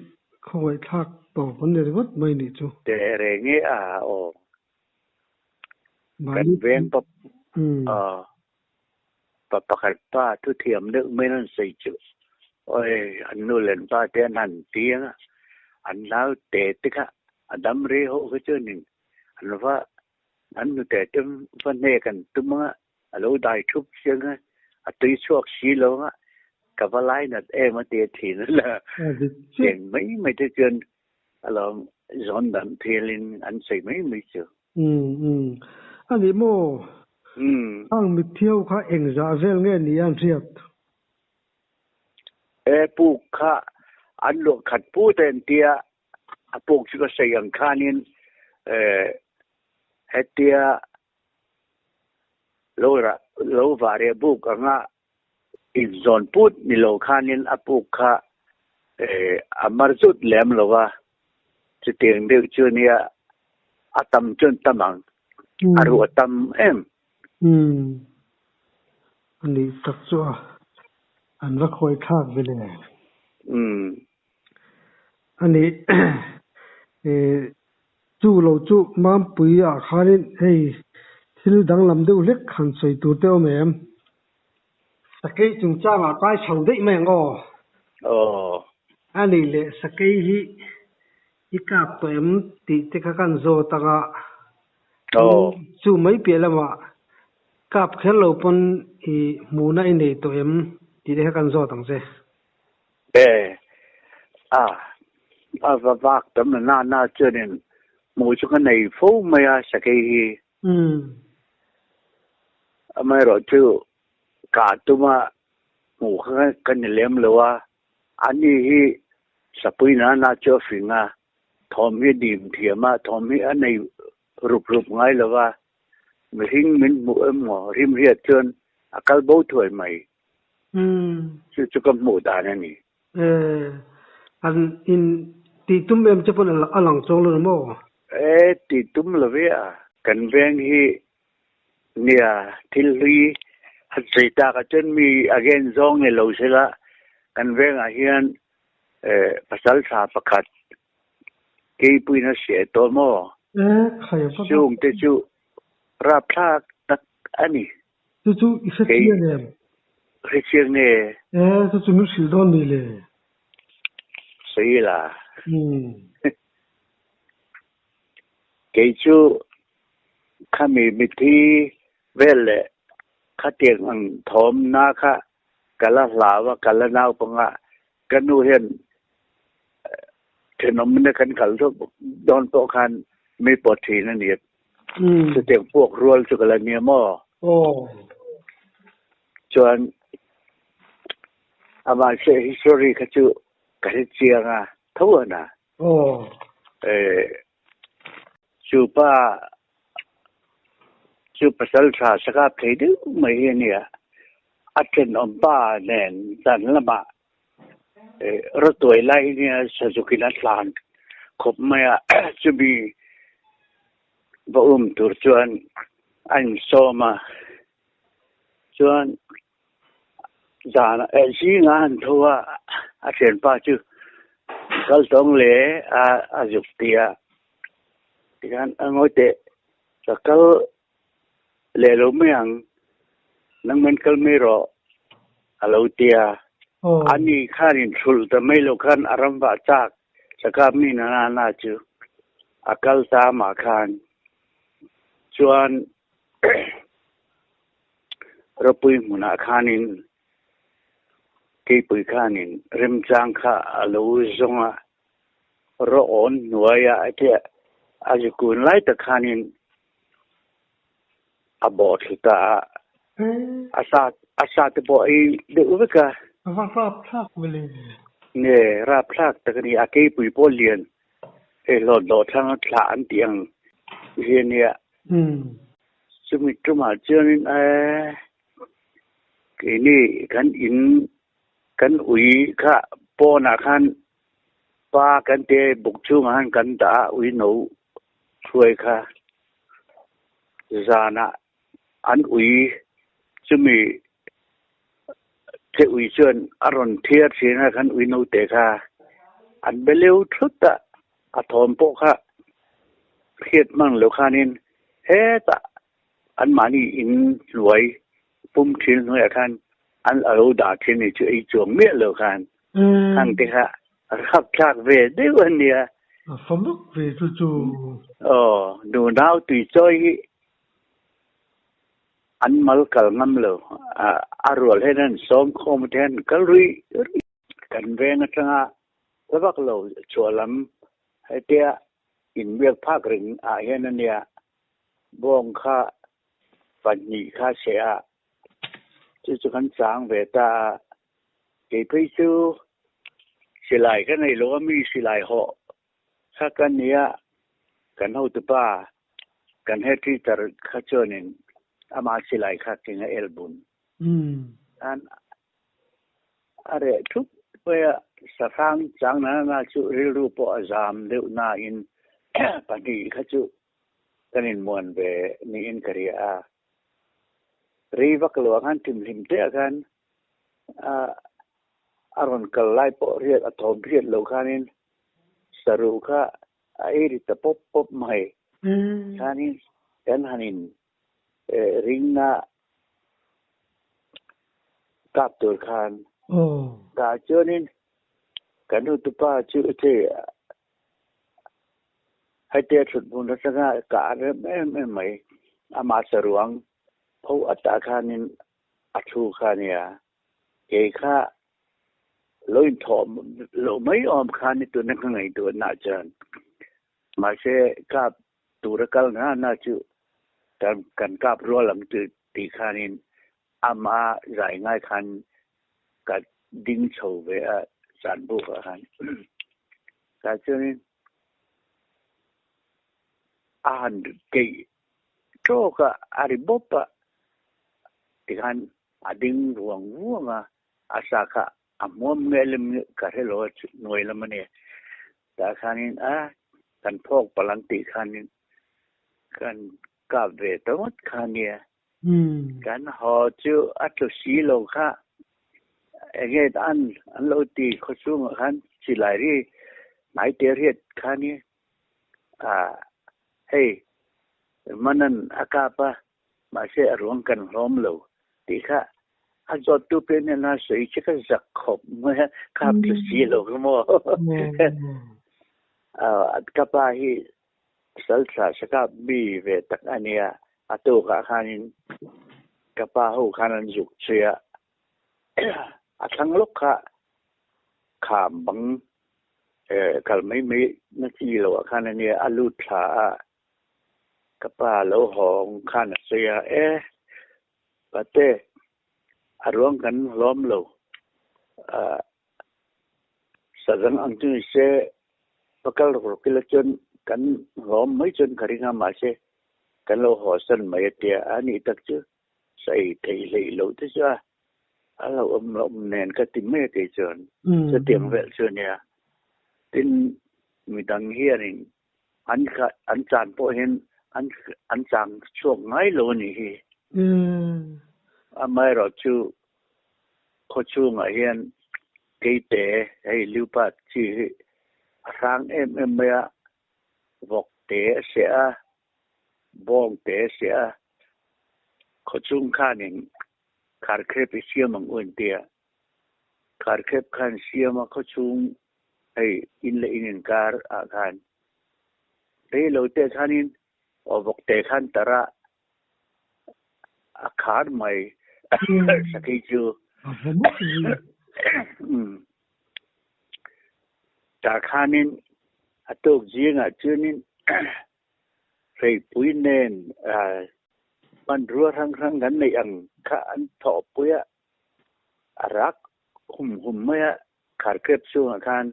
khawngaihthlak tawp an ni ringawt mai nih chu. Teh reng e a aw. Kan veng pa aw pa pakhat pa thu thiam deuh mai an sawi chu awi an nu leh an pa te an han ti ang a an nau te te kha a dam rei ho kha chuanin an va an hnute te va hnek an tum ang a. A lo dai thup chiang a, a tui chhuak si lo a, ka va lai nat em a ti a thin a la. Eng mai mai te chuan a lo zawn dam thil in an sawi mai mai chu. Umm umm. A nih maw? Umm. Ang mitthi ho kha eng zah vel nge ni a an hriat? E puk kha An luah khat pu te an tia, a puk chu ka sawi ang khanin hetia lo rah lo vah reh buk anga inzawn put ni lo khanin a puk kha a mar zut lem lo va, chutiang deuh chu nia a tam chuan tam ang, a ruh a tam em. Umm a nih tak chu a an va khawi thlak ve le. Umm. A nih eh chu lo chu Mampui ah khanin hei thil danglam deuh hlek han sawi tur te awm em? Sakei chungchangah kai chho daih mai ang aw. Aw. A nih leh sakei hi i kap tawh em tih te kha kan zawt ang a. Chu mai piah lamah kap kher lo pawn i hmuhna i nei tawh em tih te kha kan zawt ang che. E, a, a va vak tam na na na chuanin hmuh chu ka nei fo mai a sakei hi. Amaherawh chu kah tuma hmuh kha ka ni lem lo a, ani hi sapui na na chu a fing a, Thawm hi dim thiam a, thawm hi a nei rup rup ngai lo va, mihring min hmuh emaw rim riat chuan a kal bo thuai mai. Chu chu ka hmuh dan a ni. E, an in tih tum em che pawn a lang chuang lo maw? E, tih tum lo ve a. Kan veng hi nia thil hlui han sawi tak ah chuan mi again zawng ni lo sela kan vengah hian Pasal tha pakhat keipuiin a hriat tawh maw? Chungte chu rapthlak tak a ni. Chu chu i hre chiang em? Hre chiang nge? E, chu chu min hrilh dawn ni le. Sawi la. Kei chu khami mithi vel leh khatiang ang thawmna kha Ka la hlau a, ka la naupang a, ka nu hian thenawmna kan kal thawk dawn pawh khan mi pawt thin a ni. Chutiang puak rual chu ka la nia maw? Chuan amah se history kha chu ka hre chiang a, tho a na. Chu pa chu pasal tha sakap thei deuh mai hi a nia. A thenawm pa nen dan lamah rawtuai lai hi nia sazukin a tlan khawp mai a. Chumi va um tur chuan a insawm a, chuan Zan eh zingah a han tho a, a thianpa chu kal tawng le a a zuk ti a, tikhan a ngawi teh ka kal leh lo mai ang, nangman kal mai rawh a lo ti a, ani khanin thulh ta mai lo khan a ram vah chak sakap mi na na na chu a kal ta mah khan chuan Ropui hmunah khanin keipui khanin remchang kha a lo zawng a, rawh awn hnuaia hetia a zu kun lai tak khanin a bawh thlu ta a, a sa a sa te pawh a ei deuh vek a. A va rap thlak ve le. Nge rap thlak tak a ni, a keipui pawh lian hei hlawt dawh thlang a thlah an tih ang hi a nia. Chumi tumah chuanin eh keini kan in kan ui kha pawnah khan pa kan te buk chhungah khan kan dah a ui no hruai kha zanah an ui chumi che ui chuan a rawn thiar thin a kan ui no te kha an be leu thut a a thawm pawh kha hriat hmang lo khanin hetah anmahni in hnuai pum thil hnuaiah khan an a lo dah thin ni chu ei chuang miah lo khan hang te kha rap thlak ve deuh a nia. A fa mak ve chu chu. Aw, nunau tui chawi hi an mal kal ngam lo. A rual hian an sawm khawm te hian kal rui rui. Kan veng atanga hla vak lo chhuah lam hetia inbiak phak reng ah hian a nia bawng kha pahnih kha seh a, chu chu kan chang ve ta a, kei phei chu. Silai ka nei lo a mi silai hawh kha ka nia kan hotupa kan head teacher kha chuanin ama silai kha keng a el bun khan a reh thup mai a sahrang chang nana na chu rilru pawh a zam deuh nain pahnih kha chu kan inmuan ve niin ka ria a rei vak lo ah khan thimhlim te ah khan a rawn kal lai pawh riat a thawm hriat loh khanin saruh kha a ei ri ta pawp pawp mai. Khanin kan han in ringna kap tur khan tah chuanin kan hotupa chu chei haitia thut hmun atanga kah rem em em mai amah saruang pho atah khanin a thu kha nia, kei kha lo inthawh loh mai awm kha ni tuna ka ngaihtuahna chuan. Mahse kap tura kal na na chu kan kan kap rual ang chu tih khanin ama zai ngai khan ka ding chho ve a zanbukah khan. Tah chuanin a han keih Tawk a, a ri bawp a, tikhan a ding vuang vuang a, a sa kha a hmuam nge lem nge ka hre lo a, hnuai lam a nia. Tah khanin a, kan phawk palh ang tih khanin kan kap ve ta ngawt kha nia. Kan haw chu a tlu si lo kha, enge an an lo ti khawchhungah khan silai ri hnai te riat kha nia. A, hei, Manan a kap a, mahse a ruang kan hlawm lo tih kha a zawttu pek nen a sawi che ka zak khawp mai a, kap tlu si lo kha maw. A, ka pa hi salthla sakap mi ve tak a nia, a tukah khanin ka pa ho khan an zuk chhui a, a thlang lawk kha kham bang kal mai mai na chi lo ah khan ania a lut thla a ka pa lo hawng khan a sawi a e pate a ruang kan hlawm lo ah sadang ang chu ni se va kal rawk rawk ila chuan kan hlawm mai chuan ka ring a mahse kan lo haw san mai a tia a nih tak chu Sawi theih hleih loh te chu a a hlauhawm loh nen ka ti mai a kei chuan chutiang vel chu a nia. Tin, midang hianin an an chan pawh hian an an chang chhuak ngai lo a nih hi. Amaherawhchu khawchhungah hian keite hei leopard chi hi a hrang em em mai a, vawk te a seh a, bawng te a seh a, Khawchhung khanin kharkhep i siam ang u intia. Kharkhep khan siam a khawchhung hei in leh in inkar ah khan rei lo te khanin aw vawk te khan tar a a khar mai sakei chu. Tah khanin a tuk zingah chuanin Hreipui nen hmanrua hrang hrang kan neih ang kha an thawhpui a, a rak hum hum mai a kharkhep chungah khan.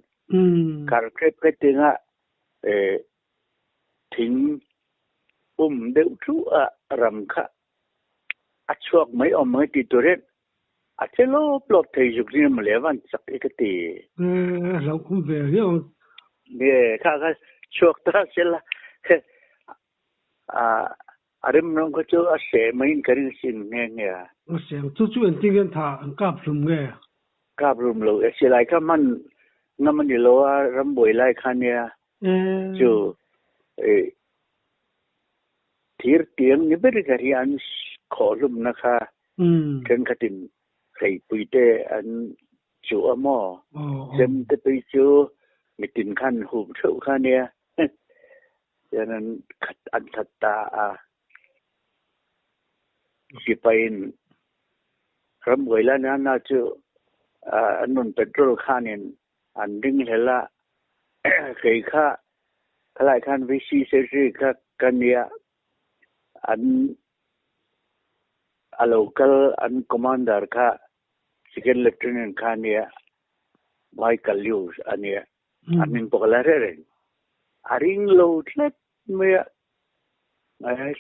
Kharkhep ka tinga thing um deuh thuh a ram kha a chhuak mai awm ang tih tur hian a che lawp lawp thei zuk nia mawle van chak i ka ti. A hlauhawm ve viau ang. Nge kha kha chhuak ta sela a rem rawng kha chu a seh maiin ka ring sin nghe nghe a. A seh ang chu chu engtin nge an tha an kap hlum nge? Kap hlum lo e silai kha hman ngam a ni lo a rambuai lai kha nia chu Thir tiang ni ber ka hi an khawh hlumna kha thenkhatin hleipui te an chuh a maw? Chem te pei chu mitin khan hup theuh kha nia chuan an khat an that ta a. Sipaiin rambuai lai na na chu an rawn petrol khanin an ring hlel a, kei kha khalai khan VC Secretary kha ka nia, an a lo kal an Commander kha Second Lieutenant kha nia, Michael Lewis a nia, a hming pawh ka la hre reng. A ring lo tlat mai a,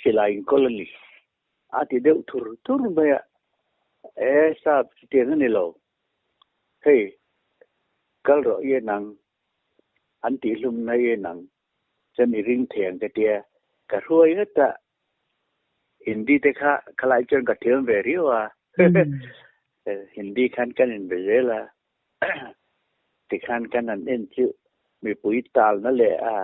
silai inkawl a ni. A ti deuh thur thur mai a, E sap chutiang a ni lo, hei kal rawh i en ang, an tihhlumna i en ang, chuan i ring thei ang ka tia, ka hruai ngat a, Hindi te kha khalai chuan ka thiam ve riau a, Hindi khan kan inbe zel a, tikhan kan han en chu mipui talna leh a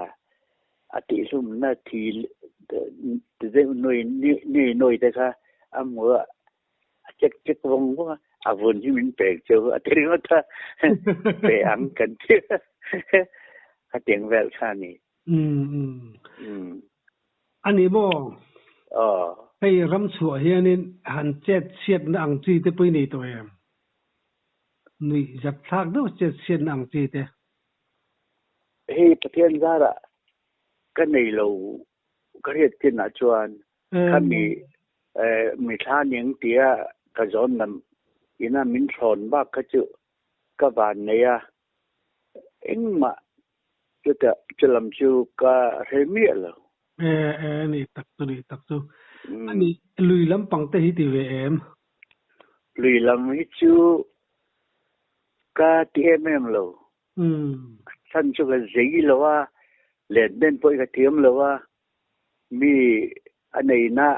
a tihhlumna thi deuh nuai nuai nuai te kha a hmu a, a chek chek vawng vawng a, a vun hi min pek chu a ti ringawt a, pe ang kan ti a, khatiang vel kha a ni. A ni maw? Aw. Hei ram chhuah hianin han chet chhiatna ang chi te pawh i nei tawh em? Nuih zat thlak deuh chet chhiatna ang chi te. Hei Pathian zarah ka nei lo ka hriat chinah chuan khami mi thla ning tia ka zawn lam ina min thlawn bak kha chu ka van nei a, engmah Chutah chu lam chu ka hre miah lo. E, e, ni tak chu, ni tak chu. Ani, lui lampang te hi ti ve em? Lui lam hi chu ka ti em em lo. Chhan chu ka zei lo a, let den pawh hi ka thiam lo a, mi a neihna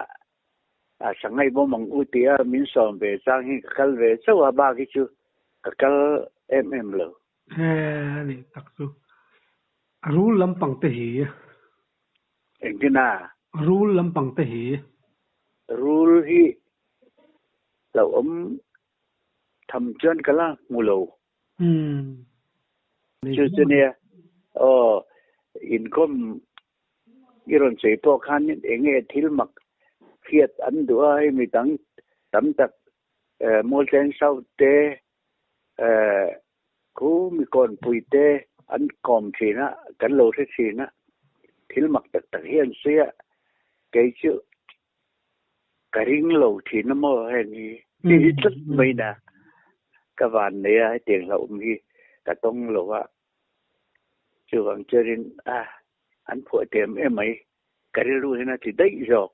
a sangai bawm ang u tia min sawm ve chang hi ka kal ve chauh a, bak hi chu ka kal em em lo. He a nih tak chu. Rul lampang te hi. Engtin a? Rul lampang te hi. Rul hi hlauhawm tham chuan ka la hmu lo. Chu chu nia, aw inkhawm i rawn sawi pawh khan eng nge thil mak hriat an duh a, hei mi dang tam tak Mualtleng South te Khu mi kawnpui te an kawm thin a, kan lo hre thin a, thil mak tak tak hi an sawi a, kei chu ka ring lo thin a maw heng hi hi tlat mai na ka van nei a, hetiang hlauhawm hi ka tawng lo a, chuvang chuanin a an phuah tem em mai. Ka rilru hian a ti daih zawk.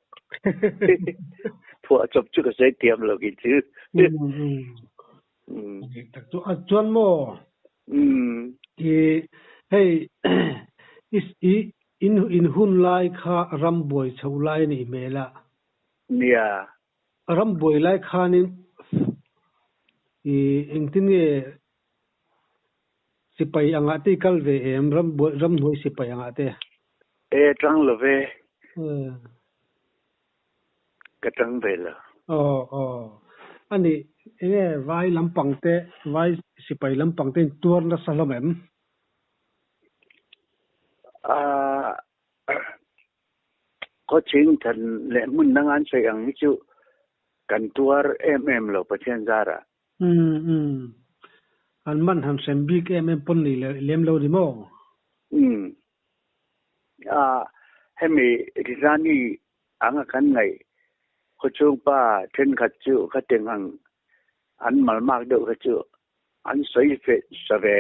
Phuah chawp chu ka sawi thiam lo khi chu. Tak chu a chuan maw? I hei i in in hun lai kha ram buai chho lai a nih hmel a. Nia. Ram buai lai khanin i engtin nge Sipai angah te i kal ve em? Ram ramhnuai sipai angah te? E, tang lo ve. Ka tang ve lo. Aw, aw. Ani, enge vai lampang te, vai sipai lampang te in tuar nasa hlawm em? Aaa, khawchhing than leh hmun danga an sawi ang hi chu kan tuar em em lo Pathian zarah. Umm umm. An man han hrem bik em em pawn ni lem lo ni maw? Umm. A hemi Rizani anga kan ngaih khawchhung pa thenkhat chu kha teng ang an malmak deuh kha chu an sawi feh sa ve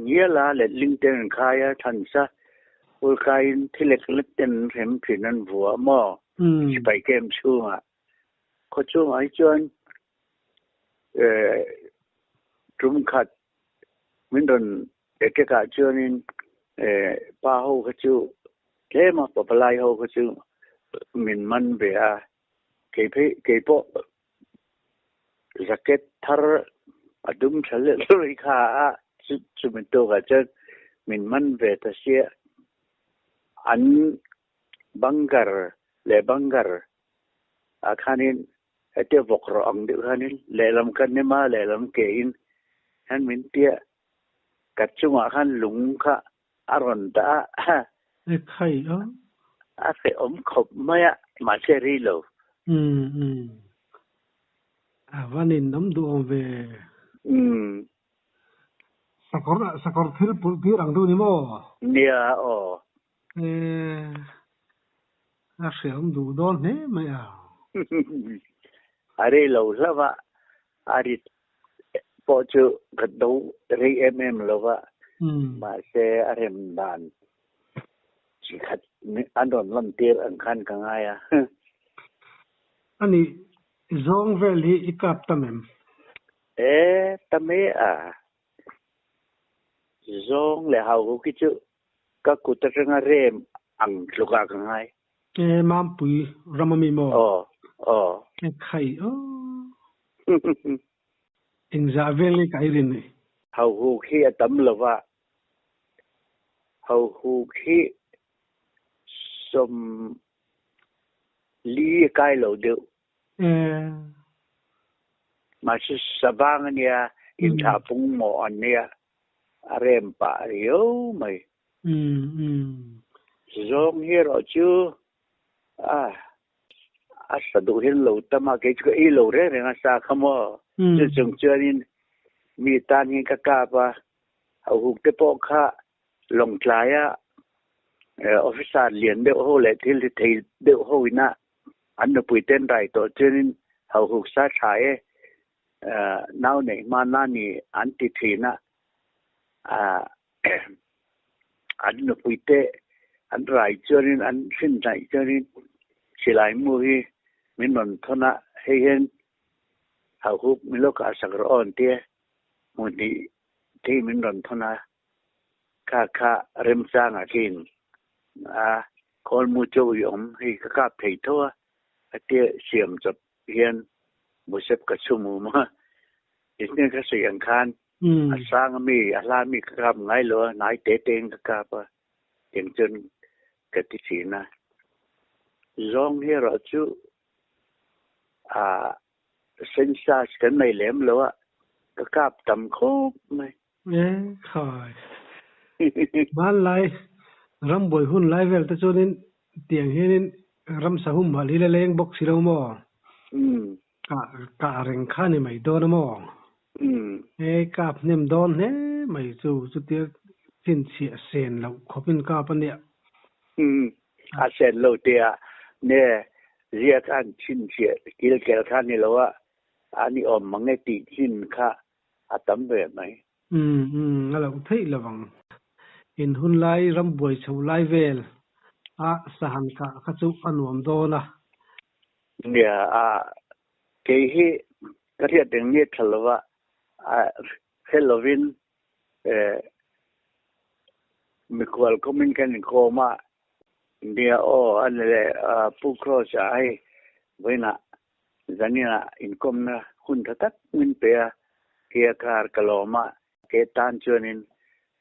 ngial a, letling ten an khai a, thlansa ulkaiin thilek lek ten an hrem thin an vua maw? Sipai camp chhungah. Khawchhungah hi chuan tum khat min rawn attack ah chuanin pa ho kha chu tlem a papalai ho kha chu min man ve a, kei phei kei pawh jacket thar a dum tha leh hlawih kha a chumi tawkah chuan min man ve ta sia, an bunker leh bunker ah khanin Hetia vawk rawh ang deuh hianin lehlam ka nem a, lehlam ke in hian min tia ka chungah khan lung kha a rawn dah a. E khai a. A hrehawm khawp mai a, mahse ri lo. Umm umm. A van in awm duh awm ve. Umm. Sakawr sakawr thil pulh tir ang deuh ni maw? Nia aw. E a hrehawm duh dawn hle mai a. A rei lo hlauh a, a rit pawh chu ka do rei em em lo va, mahse a rem dan chi khat an rawn lantir ang khan ka ngai a. Ani zawng vel hi i kap tam em? E, tam e a. Zawng leh hau hu khi chu ka kut atanga rem ang tlukah ka ngai. E, Mampui ram ami maw? Aw, aw. E khai aw. Engzah vel nge ka ei rin ni? Hauhuk hi a tam lo va, hauhuk hi 40 a kai lo deuh. E. Mahse Sabang a nia, inthlah pung maw an nia, a rem pah riau mai. Zawng hi erawh chu a a sa duh hian lo tam a, kei chu ka ei lo reng reng a sa kha maw. Chu chung chuanin mi tan hian ka kap a, hauhuk te pawh kha Lawngtlaia officer lian deuh ho leh thil ti thei deuh ho ina an nupui ten rai tawh chuanin hauhuk sa tha e nau neih hma na ni an ti thin a, an nupui te an rai chuanin an hrin hnaih chuanin silai mu hi min rawn thawn a, hei hian hauhuk min lo kah sak rawh aw an ti a, hmuh hnih te hi min rawn thawn a, kha kha remchangah khin a khawl mu chu i awm hei ka kap thei tho a, a tia siam chawp hian busep ka chhum um a, tichuan ka sawi ang khan a sang ami a hla mi ka kap ngai lo a, hnai te te in ka kap a, tiang chuan ka ti thin a. Zawng hi erawh chu a census kan nei lem lo a, ka kap tam khawp mai. E khai. Hmanlai rambuai hun lai vel te chuanin tiang hianin ramsa humhalh hi la leng bawk si lo maw? Kah kah reng kha ni mai dawn a maw? E kap hnem dawn hle mai chu chutia chhinchhiah sen loh khawpin kap a nia. A sen lo tia nge zia khan chhinchhiah kil kel kha ni lo a, a ni awm mang e tih chin kha a tam ve mai. Umm umm a loh theih lo ang. In hun lai ram buai chho lai vel a sahan kah kha chu a nuam dawn a. Nia a kei hi ka hriat eng nge tha lova a hre lovin eh mikhual khawmin kan inkawm a nia aw a ni leh Pu Kross a hei vawiinah Zanina inkawmna hun tha tak min pe a, kia kar ka lawm a, ke tan chuanin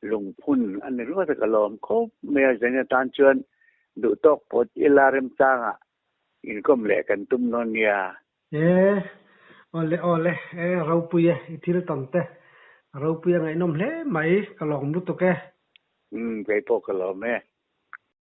lungphun a ni ruat a ka lawm khawp mai a, Zanina tan chuan duhtawk pawt ila remchangah inkawm leh kan tum dawn nia. E, awle awle, e ropui e, i thil tam te ropui a ngaihnawm hle mai, ka lawm lutuk e. Umm, keipawh ka lawm e.